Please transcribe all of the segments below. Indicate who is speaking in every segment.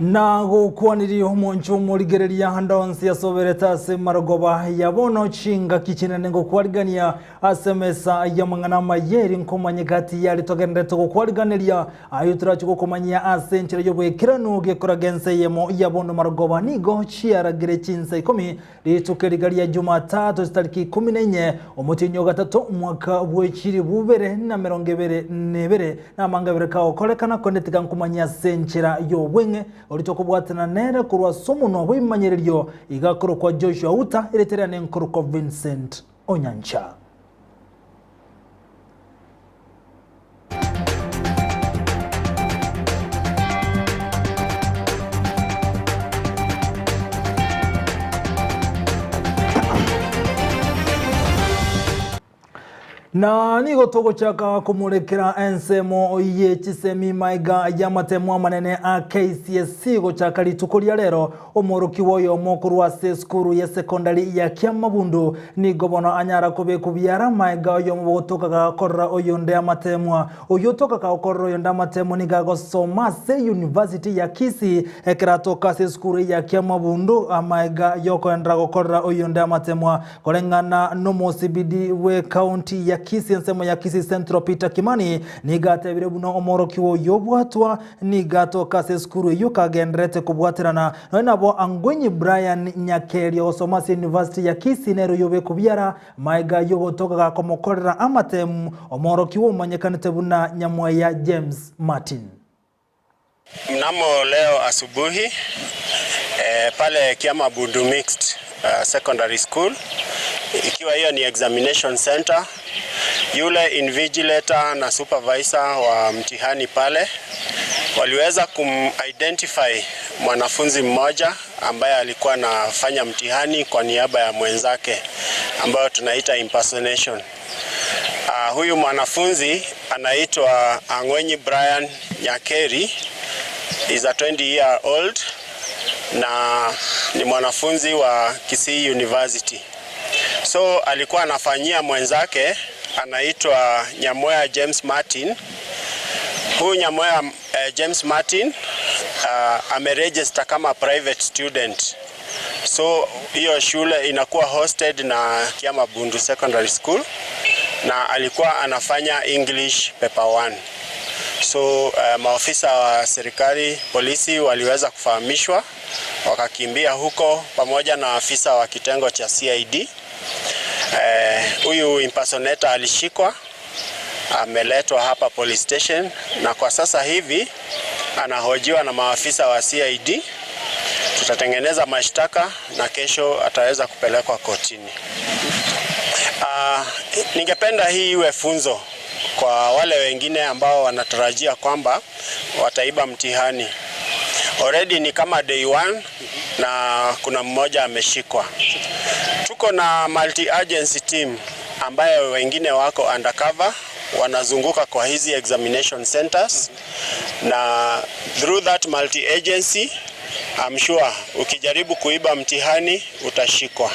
Speaker 1: Nagokwanirie omonche omorigereria ande onsi asoberete ase marogoba ya bono chingaki chinene ngokwarigania ase emesa y'amang'ana amaya eri nkomanye gati yari togenderete gokwariganeria ayio torache gokomanyia ase enchera y'oboikeranu gekoraga ense eyemo ya bono marogoba nigo chiaragire chinsa ikomi Rituko eriga ria Jumatatu chitariki ikomi na inye, omotienyi o gatato, omwaka bwe chilifu ibere na emerongo ebere na ebere, na amanga abere kagokorekana, korende tiga nkomanyie ase enchera y'obweng'e, oria tokobwatana nere korwa ase omonwa bw'ebimanyererio, iga akorokwa Joshua Uta, erieta riane nkorokwa Vincent Onyancha. Na nigo togochaka komorekera ensemo ye chisemi maiga y'amatemo amanene a KCSE gochaka rituko ria rero. Omworokigwa oyomo korwa ase esukuru ye sekondari ya Kiamabundu nigo bono anyara kobekwa biara maega oyomo bogotoka gakorera oyonde amatemwa. Oyio otoka gakorera oyonde amatemwa nigo agosoma ase University ya Kisii ekero atoka ase esukuru ya Kiamabundu amaega yokoenderera gokorera oyonde amatemwa. Koreng'ana nomosibidi bwe county ya Kisii ensemo ya Kisii Central Peter Kimani nigo atebire buna omworokigwa oyio obwatwa Nigo atoka ase esukuru eyio kagendererete kobwaterana nonya nabo Angwenyi Brian Nyakeri ogosoma ase University ya Kisii nere oyio obekubiara maega y'ogotoka gakomokorera amatemu omworokigwa omanyekanete buna Nyamweya James Martin.
Speaker 2: Mnamo leo asubuhi pale Kiamabundu Mixed Secondary School ikiwa hiyo ni examination center Yule invigilator na supervisor wa mtihani pale waliweza kum-identify mwanafunzi mmoja ambaye alikuwa anafanya mtihani kwa niaba ya mwenzake ambayo tunaita impersonation. Uh, huyu mwanafunzi anaitwa Ang'wenyi Brian Nyakeri is a 20 year old na ni mwanafunzi wa Kisii University. So alikuwa anafanyia mwenzake anaitwa Nyamweya James Martin. Huyu Nyamweya eh, James Martin uh, ameregister kama private student. So hiyo shule inakuwa hosted na Kiamabundu Secondary School na alikuwa anafanya English paper 1. So uh, maofisa wa serikali polisi waliweza kufahamishwa wakakimbia huko pamoja na afisa wa kitengo cha CID. Huyu eh, impersonator alishikwa ameletwa hapa police station na kwa sasa hivi anahojiwa na maafisa wa CID. Tutatengeneza mashtaka na kesho ataweza kupelekwa kotini. Uh, ningependa hii iwe funzo kwa wale wengine ambao wanatarajia kwamba wataiba mtihani. Already ni kama day one na kuna mmoja ameshikwa. Tuko na multi agency team ambayo wengine wako undercover wanazunguka kwa hizi examination centers na through that multi agency I'm sure ukijaribu kuiba mtihani utashikwa.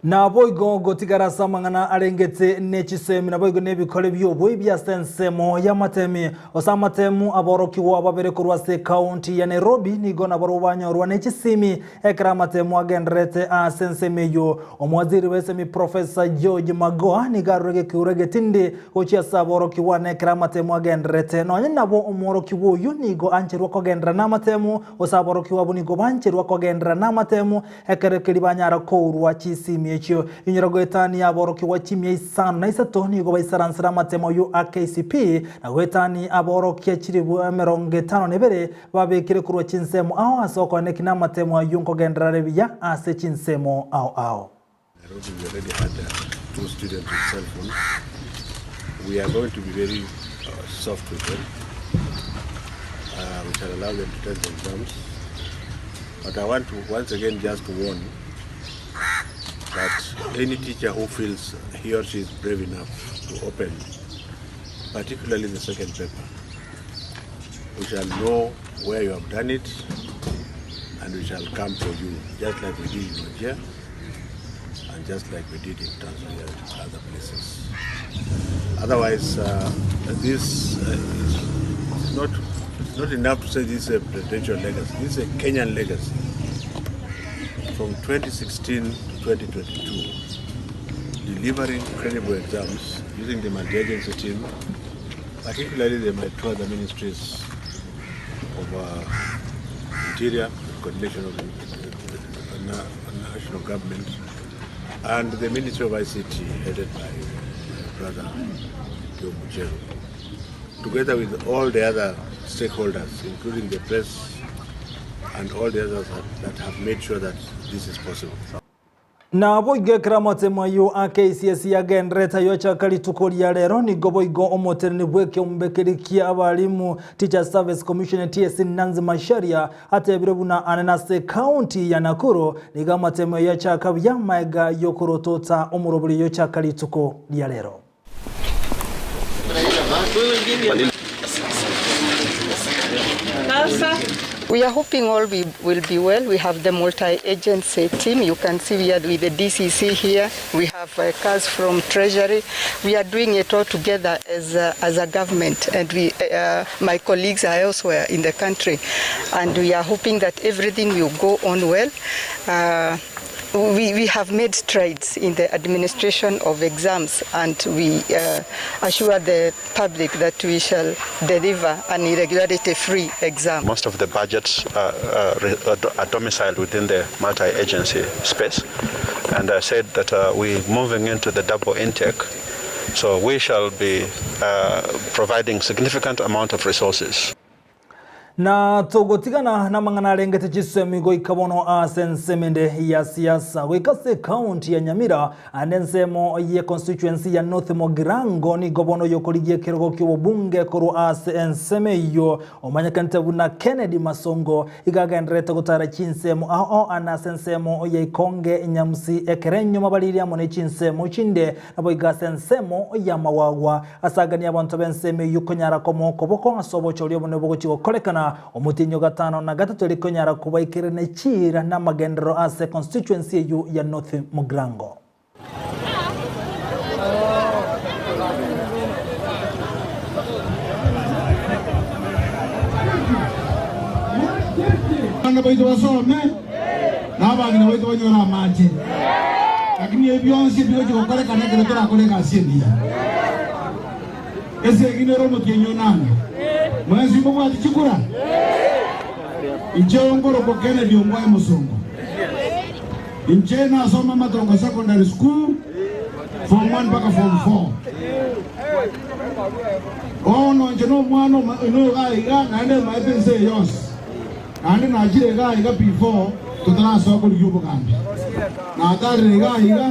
Speaker 1: Naboigo gotigara ase amang'ana arengete ne chisemi, naboigo nebikore bi'oboibi ase ensemo y'amatemi. Ase amatemu aborokigwa babere korwa ase ekaunti ya Nairobi nigo nabarobwo banyorwa ne chisimi ekero amatemu agendererete ase ensemo eyio. Omowaziri bw'esemi Professor George Magoha nigo arure gekeuro egetindi gochia ase aborokigwa nekero amatemu agendererete. Nonye nabo omworokigwa oyio nigo ancherwa kogenderera namatemu, gose aborokigwa abwo nigo bancherwa kogenderera namatemu Ekero keria banyara kourwa chisimi echio, inyora goetania aborokigwa chimia isano na isato nigo baisaransera amatemo ayio a KCP, na goetania aborokia chilifu emerongo etano na ebere babekire korwa chinsemo ao ase okoeneki namatemo ayio nkogenderera are buya ase chinsemo ao ao.
Speaker 3: Nairobi we already had two students with cell phones. We are going to be very uh, soft with them. Uh, we shall allow them to take the exams. But I want to once again just to warn that any teacher who feels he or she is brave enough to open, particularly the second paper, we shall know where you have done it and we shall come for you, just like we did in Wajir and just like we did in Tanzania and other places. Otherwise, uh, this uh, is not. It's not enough to say this is a presidential legacy. This is a Kenyan legacy. From 2016 to 2022, delivering credible exams using the multi-agency team, particularly the two other ministries of Interior, Coordination of the National Government, and the Ministry of ICT, headed by my brother Joe Mucheru, together with all the other stakeholders, including the press and all the others that have made sure that this is possible.
Speaker 1: Naboigo ekero amatemo ayio a KCSE agendererete ayio achaka rituko ria rero, nigo boigo omoteneni bw'ekeombe keria kia abalimu Teachers Service Commission TSC Nancy Macharia atebire buna ane ase ekaunti ya Nakuru nigo amatemo ayio achaka buya maega yokorotota omorobori oyio ochaka rituko ria rero.
Speaker 4: We are hoping all we will be well. We have the multi-agency team. You can see we are with the DCC here. We have uh, cars from Treasury. We are doing it all together as a, as a government. And we, uh, my colleagues are elsewhere in the country. And we are hoping that everything will go on well. Uh, we, we have made strides in the administration of exams and we uh, assure the public that we shall deliver an irregularity-free exam.
Speaker 5: Most of the budgets uh, uh, are domiciled within the multi-agency space and I said that uh, we're moving into the double intake so we shall be uh, providing significant amount of resources.
Speaker 1: Na togotigana namang'ana arengete chisemi goika bono ase ensemo ende ya siasa goika ase ekaunti ya Nyamira ande ensemo ye constituency ya North Mugirango nigo bono yokorigia ekerogo kia obobunge korwa ase ensemo eyio omanyekanete buna Kennedy Masongo iga agendererete gotara chinsemo ao ande ase ensemo ya Ikonge Nyamusi ekero enyoma barire amo ne chinsemo chinde nabo iga ase ensemo ya Mawagwa asagania abanto b'ensemo eyio konyara komoa okoboko ase obochori obonene bogochia gokorekana omotienyi o gatano na gatato eri konyara kobaikerania chiira na amagenderero ase constituency eyio ya North Mugirango.
Speaker 6: Abana baito basome, na abang'ina baito banyore amache. Lakini ebi bionsi ebigochia gokorekana ekero torakore egasi engiya. Esegi nere omotienyi onane. Mwensi mbobwati chikura? Inche nkorokwa Kennedy Ongwae Mosongo. Inche nasoma Matongo Secondary School form 1 mpaka form 4. Bono inche nomwana iga iga naende emaete ense eye yonsi. Naende nachire iga iga before totarasoa korigia obogambi. Natarire iga iga.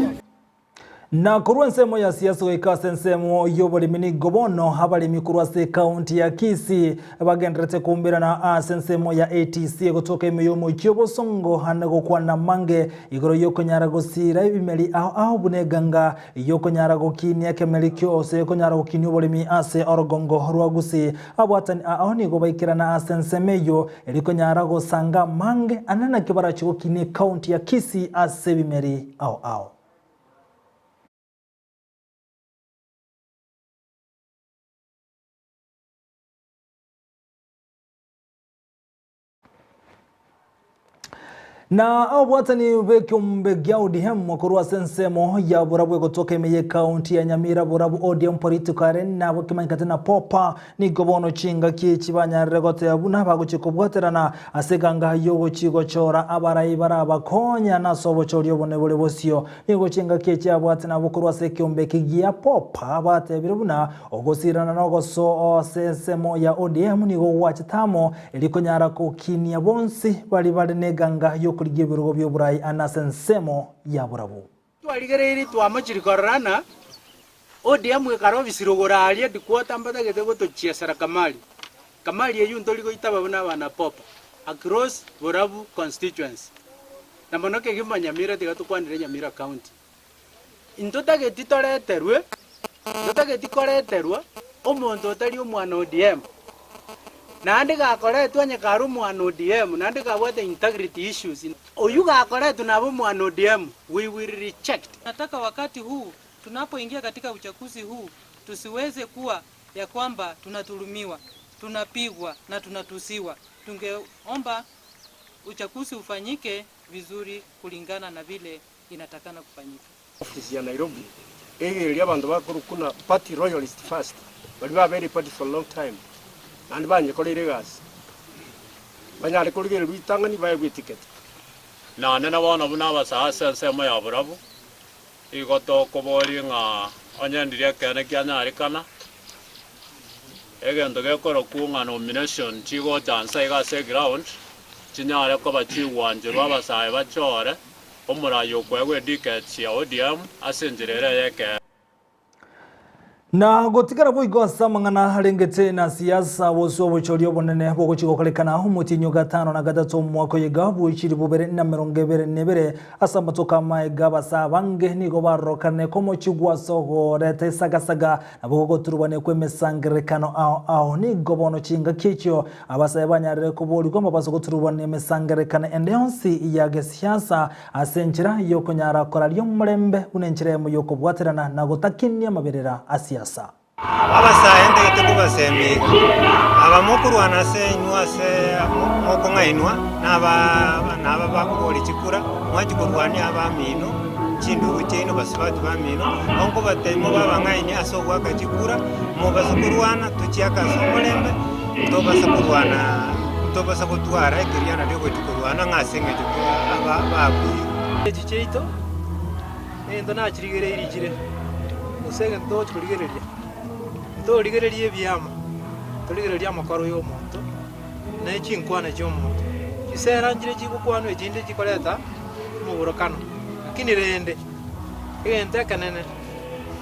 Speaker 1: Na korwa ensemo ya siasa goika ase ensemo y'oboremi nigo bono abaremi korwa ase ekaunti ya Kisii bagendererete koumberana ase ensemo ya ATC egotoka ime y'omochie obosongo ande gokwana amange igoro y'okonyara gosiira ebimeri ao ao buna eganga y'okonyara gokinia ekemeri kiose ekonyara gokinia oboremi ase orogongo rwa Gusii. Abwatani ao nigo baikerana ase ensemo eyio erikonyara gosanga amange ande nakio barache gokinia ekaunti ya Kisii ase ebimeri ao ao. Na abwatani b'ekiombe gia ODM korwa ase ensemo ya Borabu egotoka ime y'ekaunti ya Nyamira Borabu ODM Political Arena bokimanyekate na Popa nigo bono chingaki echi banyarire goteba buna bagochia kobwaterana ase eganga y'ogochia gochora abarai barabakonya nase obochori obone bore bosio. Nigo chingaki echi abwate nabo korwa ase ekiombe eke gia Popa batebire buna ogosirana na ogosoa ase ensemo ya ODM nigo gwachete amo erio konyara gokinia bonsi baria bare neganga y'okorigia ebirogo bi'oborai ande ase ensemo ya borabu.
Speaker 7: Twarigereirie twamochirie kororana, ODM ekara ofisi rogoro aria headquarter mbatagete gotochiesera Kamari. Kamari eyio ntori goitaba buna abana popa across Borabu constituency. Na mono kegima Nyamira tiga tokwanere Nyamira county. Intotageti toreterwe, ntotageti koreterwa omonto otari omwana ODM. Naende gakoretwa onye kare omwana ODM naende kabwate integrity issues, oyio gakoretwa nabe omwana ODM, we will reject.
Speaker 8: Nataka wakati huu tunapoingia katika uchaguzi huu tusiweze kuwa ya kwamba tunadhulumiwa. Tunapigwa na tunatusiwa. Tungeomba uchaguzi ufanyike vizuri kulingana na vile inatakana kufanyika.
Speaker 9: Office ya Nairobi egereria abanto bakorokwa na party loyalist first baria babeire party for long time naende banyekoreire egasi banyare korigererwa ritang'ani baegwe eticket.
Speaker 10: Naende na bono buna abasae ase ensemo ya borabu, igo tokoboria ng'a onye ndiria ekeene kianyarekana, egento gekorokwa ng'a nomination chigocha nse iga ase eground, chinyare koba chigwancherwa abasae bachore omorai okoegwa ediketi ya ODM ase enchera ere ey'ekeene.
Speaker 1: Na gotigara boigo ase amang'ana arengete na siasa, bosio obochori obonene bogochia gokorekana omotienyi o gatano na gatato omwaka oyo iga bwe chilifu bibere na emerongo ebere na ebere. Ase amatuko amaega abasaa abange nigo barorokane komochigwa ase ogoreta esagasaga na bogogoturubania kw'emesangererekano ao ao. Nigo bono chingaki echio abasae banyarire koborigwa mbabase goturubania emesangererekano ende yonsi ya gesiasa Ase enchera y'okonyara koraria omorembe buna enchera eyemo y'okobwaterana na gotakinia amaberera a siasa.
Speaker 11: Abasae ntagete kobasemia iga, aba mokorwana ase inwe ase mokong'ainwa na aba bakoboria chikura, mwachia korwania abamino, chindugu chiaino, basubati bamino, nabo nkobatebia mobe abang'aini ase ogoaka chikura, mobasa korwana, tochiake ase omorembe, ntobasa korwana. Ntobasa gotwara ekeriana riogochia korwana ng'a ase engencho bakuire.
Speaker 12: Echi chiaito negento nachirigereirie chire, gose egento togochia korigereria, ntorigererie ebiama, torigererie amakoro ya omonto, na echinkwana chia omonto. Chisera nchire chigokwanwa echinde chikoreta omoborokano, lakini rende, egento ekenene,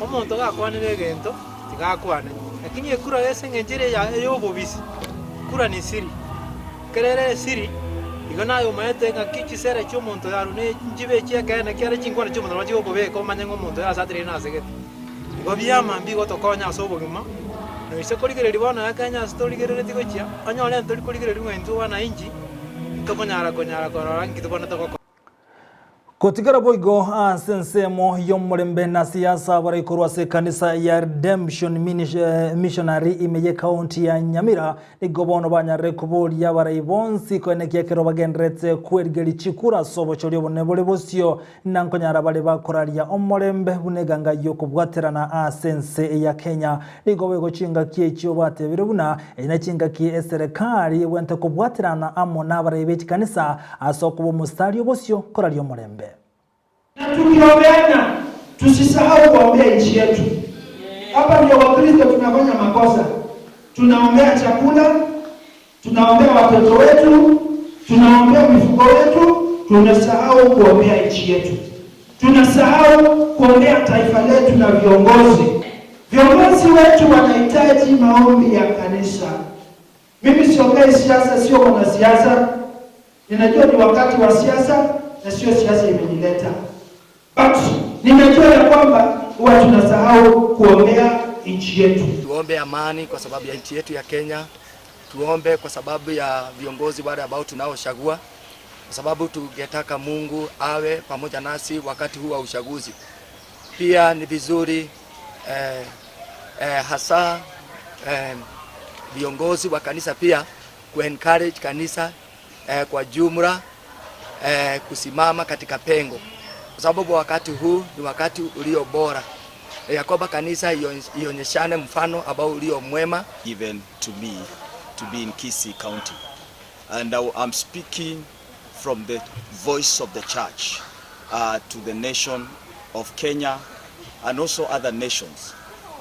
Speaker 12: omonto gakwanire egento. Tiga akwane. Lakini ekura ase engencho ere ey'obobisi, kura ni siri. Ekero ere esiri, igo naye omanyete ng'aki chisera chi'omonto oyo arure ne nchibe echi'ekeene ekiagera chinkwana chi'omonto nabo chigokobeka omanye ng'a omonto oyo ase atereire nasegete. Igo biama mbigotokonya ase obogima, na oise korigereria bono ya Kenya ase torigereretie gochia, onyore ntori korigereria ng'a intwe wananchi ntokonyara konyara korora nki tobwenerete gokora.
Speaker 1: Gotigara boigo ase ensemo y'omorembe na siasa abaraikorwa ase ekanisa ya Redemption Missionary ime y'ekaunti ya Nyamira nigo bono banyarire koboria abarai bonsi koenekia ekero bagendererete kwerigeria chikura ase obochori obonene bore bosio na nkonyara bare bakoraria omorembe buna eganga y'okobwaterana ase ense ya Kenya. Nigo boigo chingaki echio batebire buna eye nechingaki eserekari ebwenerete kobwaterana amo nabarai be chikanisa Ase okoba omositari obosio koraria omorembe.
Speaker 13: Na tukiombeana tusisahau kuombea nchi yetu. Hapa ndio Wakristo tunafanya makosa. Tunaombea chakula, tunaombea watoto wetu, tunaombea mifugo wetu, tunasahau kuombea nchi yetu. Tunasahau kuombea taifa letu na viongozi. Viongozi wetu wanahitaji maombi ya kanisa. Mimi siongei siasa, sio mwanasiasa. Ninajua ni wakati wa siasa na sio siasa imenileta, but ninajua ya kwamba huwa tunasahau kuombea nchi yetu.
Speaker 14: Tuombe amani kwa sababu ya nchi yetu ya Kenya. Tuombe kwa sababu ya viongozi wale ambao tunaochagua, kwa sababu tungetaka Mungu awe pamoja nasi wakati huu wa uchaguzi. Pia ni vizuri eh, eh, hasa eh, viongozi wa kanisa pia ku encourage kanisa eh, kwa jumla eh, kusimama katika pengo, kwa sababu wakati huu ni wakati ulio bora ya kwamba kanisa ionyeshane mfano ambao ulio mwema.
Speaker 15: Given to me to be in Kisii County and I'm speaking from the voice of the church uh, to the nation of Kenya and also other nations.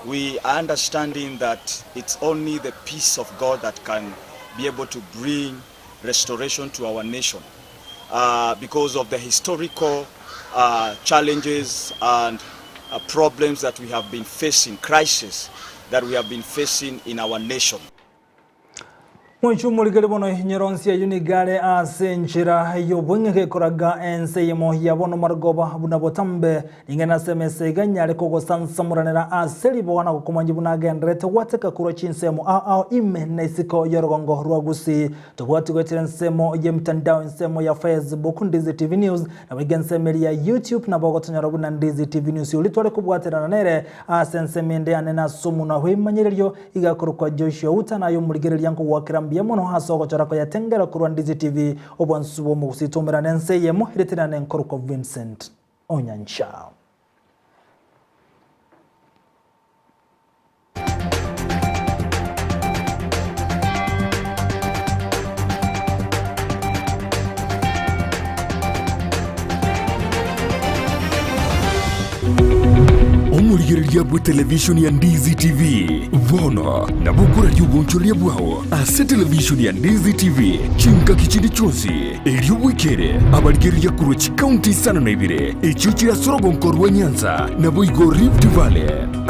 Speaker 15: We are understanding that it's only the peace of God that can be able to bring restoration to our nation uh, because of the historical uh, challenges and uh, problems that we have been facing, crisis that we have been facing in our nation.
Speaker 1: Mwanche omorikeri bono nyeronsi eyio nigo are ase enchera y'obong'e gekoraga ense eyemo ya bono marogoba buna botambe, ring'ana ase emesa iga nyare kogosansamoranera ase riboga na gokomanyia buna agendererete gwateka korwa chinsemo ao ao ime na isiko y'orogongo rwa Gusii. Tobwati goetera ensemo y'emitandao ensemo ya Facebook Ndizi TV News Naboigo ensemo eria ya YouTube nabo ogotonyora buna Ndizi TV News oria tware kobwaterana nere ase ensemo ende yane nase omonwa bw'ebimanyererio iga akorokwa Joshua Uta naye omorigereria nkogwakera mbuya mono ase ogochora koyatengera korwa Ndizi TV obwansu bw'omogusii toumerane ense eyemo ereterane nkorokwa Vincent Onyancha.
Speaker 16: Omorigereria bw'etelevishoni ya Ndizi TV bono nabo okoraria obonchoreria bwao ase televishoni ya Ndizi TV chingaki chinde chionsi, erio bwekere abarigereria korwa chikaunti isano na ibere echio chire ase orogonko rwa Nyanza naboigo Rift Valley.